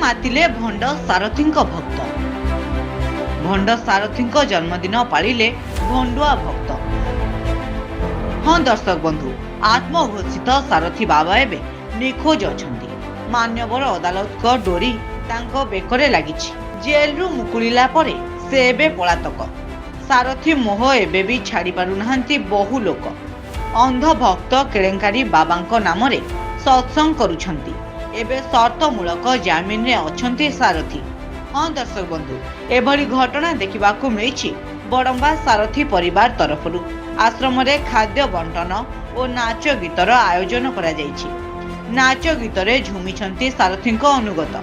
ମାତିଲେ ଭଣ୍ଡ ସାରଥୀଙ୍କ ଭକ୍ତ। ଭଣ୍ଡ ସାରଥୀଙ୍କ ଜନ୍ମଦିନ ପାଳିଲେ ଭଣ୍ଡୁଆ ଭକ୍ତ। ହଁ ଦର୍ଶକ ବନ୍ଧୁ, ଆତ୍ମଘୋଷିତ ସାରଥୀ ବାବା ଏବେ ନିଖୋଜ ଅଛନ୍ତି। ମାନ୍ୟବର ଅଦାଲତଙ୍କ ଡୋରି ତାଙ୍କ ବେକରେ ଲାଗିଛି। ଜେଲରୁ ମୁକୁଳିଲା ପରେ ସେ ଏବେ ପଳାତକ। ସାରଥୀ ମୋହ ଏବେ ବି ଛାଡ଼ି ପାରୁନାହାନ୍ତି ବହୁ ଲୋକ। ଅନ୍ଧ ଭକ୍ତ କେଳେଙ୍କାରୀ ବାବାଙ୍କ ନାମରେ ସତ୍ସଙ୍ଗ କରୁଛନ୍ତି। ଏବେ ସର୍ତ୍ତମୂଳକ ଜାମିନରେ ଅଛନ୍ତି ସାରଥୀ। ହଁ ଦର୍ଶକ ବନ୍ଧୁ, ଏଭଳି ଘଟଣା ଦେଖିବାକୁ ମିଳିଛି ବଡ଼ମ୍ବା ସାରଥୀ ପରିବାର ତରଫରୁ। ଆଶ୍ରମରେ ଖାଦ୍ୟ ବଣ୍ଟନ ଓ ନାଚ ଗୀତର ଆୟୋଜନ କରାଯାଇଛି। ନାଚ ଗୀତରେ ଝୁମିଛନ୍ତି ସାରଥୀଙ୍କ ଅନୁଗତ।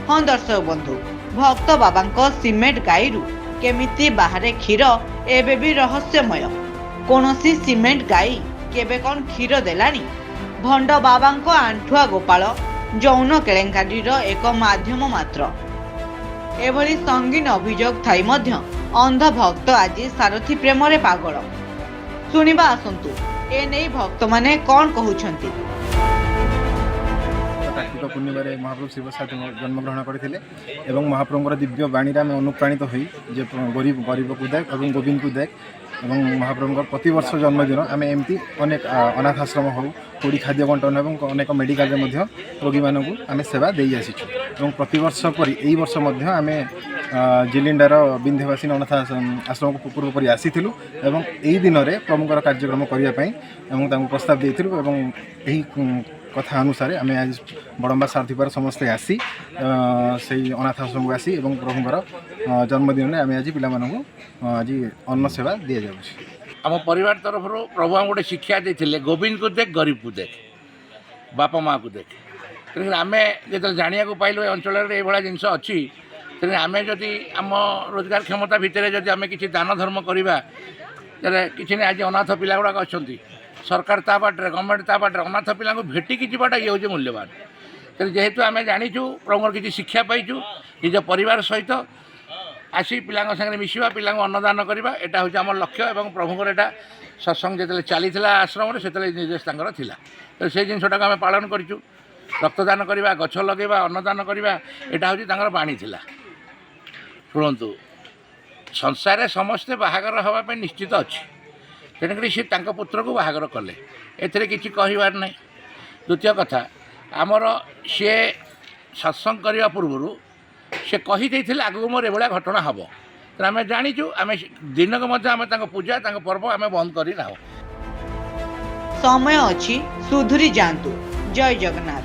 ହଁ ଦର୍ଶକ ବନ୍ଧୁ, ଭକ୍ତ ବାବାଙ୍କ ସିମେଣ୍ଟ ଗାଈରୁ କେମିତି ବାହାରେ କ୍ଷୀର, ଏବେ ବି ରହସ୍ୟମୟ। କୌଣସି ସିମେଣ୍ଟ ଗାଈ କେବେ କ'ଣ କ୍ଷୀର ଦେଲାଣି? ଭଣ୍ଡ ବାବାଙ୍କ ଆଣ୍ଠୁଆ ଗୋପାଳ ଯୌନ କେଳେଙ୍କାରୀର ଏକ ମାଧ୍ୟମ ମାତ୍ର। ଏଭଳି ସଙ୍ଗୀନ ଅଭିଯୋଗ ଥାଇ ମଧ୍ୟ ଅନ୍ଧ ଭକ୍ତ ଆଜି ସାରଥୀ ପ୍ରେମରେ ପାଗଳ। ଶୁଣିବା ଆସନ୍ତୁ, ଏନେଇ ଭକ୍ତମାନେ କ'ଣ କହୁଛନ୍ତି। କାର୍ତ୍ତିକ ପୂର୍ଣ୍ଣିମାରେ ମହାପ୍ରଭୁ ଶିବସାର ଜନ୍ମଗ୍ରହଣ କରିଥିଲେ ଏବଂ ମହାପ୍ରଭୁଙ୍କର ଦିବ୍ୟ ବାଣୀରେ ଆମେ ଅନୁପ୍ରାଣିତ ହୋଇ ଯେ ଗରିବ ଗରିବକୁ ଦେଖ ଏବଂ ଗୋବିନ୍ଦକୁ ଦେଖ ଏବଂ ମହାପ୍ରଭୁଙ୍କର ପ୍ରତିବର୍ଷ ଜନ୍ମଦିନ ଆମେ ଏମିତି ଅନେକ ଅନାଥ ଆଶ୍ରମ ହେଉ, କୋଡ଼ି ଖାଦ୍ୟ ବଣ୍ଟନ ଏବଂ ଅନେକ ମେଡ଼ିକାଲରେ ମଧ୍ୟ ରୋଗୀମାନଙ୍କୁ ଆମେ ସେବା ଦେଇ ଆସିଛୁ। ଏବଂ ପ୍ରତିବର୍ଷ ପରି ଏଇ ବର୍ଷ ମଧ୍ୟ ଆମେ ଜିଲିଣ୍ଡାର ବିନ୍ଧ୍ୟବାସିନୀ ଅନାଥ ଆଶ୍ରମକୁ ପୂର୍ବ ପରି ଆସିଥିଲୁ ଏବଂ ଏଇ ଦିନରେ ପ୍ରଭୁଙ୍କର କାର୍ଯ୍ୟକ୍ରମ କରିବା ପାଇଁ ଏବଂ ତାଙ୍କୁ ପ୍ରସ୍ତାବ ଦେଇଥିଲୁ। ଏବଂ ଏହି କଥା ଅନୁସାରେ ଆମେ ଆଜି ବଡ଼ମ୍ବା ସାରଥିପାର ସମସ୍ତେ ଆସି ସେଇ ଅନାଥ ଆଶ୍ରମକୁ ଆସି ଏବଂ ପ୍ରଭୁଙ୍କର ଜନ୍ମଦିନରେ ଆମେ ଆଜି ପିଲାମାନଙ୍କୁ ଆଜି ଅନ୍ନ ସେବା ଦିଆଯାଉଛି। ଆମ ପରିବାର ତରଫରୁ ପ୍ରଭୁ ଆମକୁ ଗୋଟେ ଶିକ୍ଷା ଦେଇଥିଲେ, ଗୋବିନ୍ଦକୁ ଦେଖ, ଗରିବକୁ ଦେଖ, ବାପା ମାଆକୁ ଦେଖ। ତେଣୁ ଆମେ ଯେତେବେଳେ ଜାଣିବାକୁ ପାଇଲୁ ଏ ଅଞ୍ଚଳରେ ଏଇଭଳିଆ ଜିନିଷ ଅଛି, ତେଣୁ ଆମେ ଯଦି ଆମ ରୋଜଗାର କ୍ଷମତା ଭିତରେ ଯଦି ଆମେ କିଛି ଦାନ ଧର୍ମ କରିବା, ତାହେଲେ କିଛି ନାହିଁ। ଆଜି ଅନାଥ ପିଲା ଗୁଡ଼ାକ ଅଛନ୍ତି, ସରକାର ତା ବାଟରେ, ଗଭର୍ଣ୍ଣମେଣ୍ଟ ତା ବାଟରେ, ଅନାଥ ପିଲାଙ୍କୁ ଭେଟିକି ଯିବାଟା ଇଏ ହେଉଛି ମୂଲ୍ୟବାନ। ତେଣୁ ଯେହେତୁ ଆମେ ଜାଣିଛୁ, ପ୍ରଭୁଙ୍କର କିଛି ଶିକ୍ଷା ପାଇଛୁ, ନିଜ ପରିବାର ସହିତ ଆସି ପିଲାଙ୍କ ସାଙ୍ଗରେ ମିଶିବା, ପିଲାଙ୍କୁ ଅନ୍ନଦାନ କରିବା, ଏଇଟା ହେଉଛି ଆମର ଲକ୍ଷ୍ୟ। ଏବଂ ପ୍ରଭୁଙ୍କର ଏଇଟା ସତ୍ସଙ୍ଗ ଯେତେବେଳେ ଚାଲିଥିଲା ଆଶ୍ରମରେ, ସେତେବେଳେ ନିର୍ଦ୍ଦେଶ ତାଙ୍କର ଥିଲା। ତ ସେଇ ଜିନିଷଟାକୁ ଆମେ ପାଳନ କରିଛୁ। ରକ୍ତଦାନ କରିବା, ଗଛ ଲଗାଇବା, ଅନ୍ନଦାନ କରିବା, ଏଇଟା ହେଉଛି ତାଙ୍କର ବାଣୀ ଥିଲା। ଶୁଣନ୍ତୁ, ସଂସାରରେ ସମସ୍ତେ ବାହାଘର ହେବା ପାଇଁ ନିଶ୍ଚିତ ଅଛି। ତେଣୁକରି ସେ ତାଙ୍କ ପୁତ୍ରକୁ ବାହାଘର କଲେ, ଏଥିରେ କିଛି କହିବାର ନାହିଁ। ଦ୍ୱିତୀୟ କଥା, ଆମର ସିଏ ସତ୍ସଙ୍ଗ କରିବା ପୂର୍ବରୁ ସେ କହିଦେଇଥିଲେ ଆଗକୁ ମୋର ଏଭଳିଆ ଘଟଣା ହେବ। ତେଣୁ ଆମେ ଜାଣିଛୁ, ଆମେ ଦିନକ ମଧ୍ୟ ଆମେ ତାଙ୍କ ପୂଜା, ତାଙ୍କ ପର୍ବ ଆମେ ବନ୍ଦ କରିନାହୁଁ। ସମୟ ଅଛି, ସୁଧୁରି ଯାଆନ୍ତୁ। ଜୟ ଜଗନ୍ନାଥ।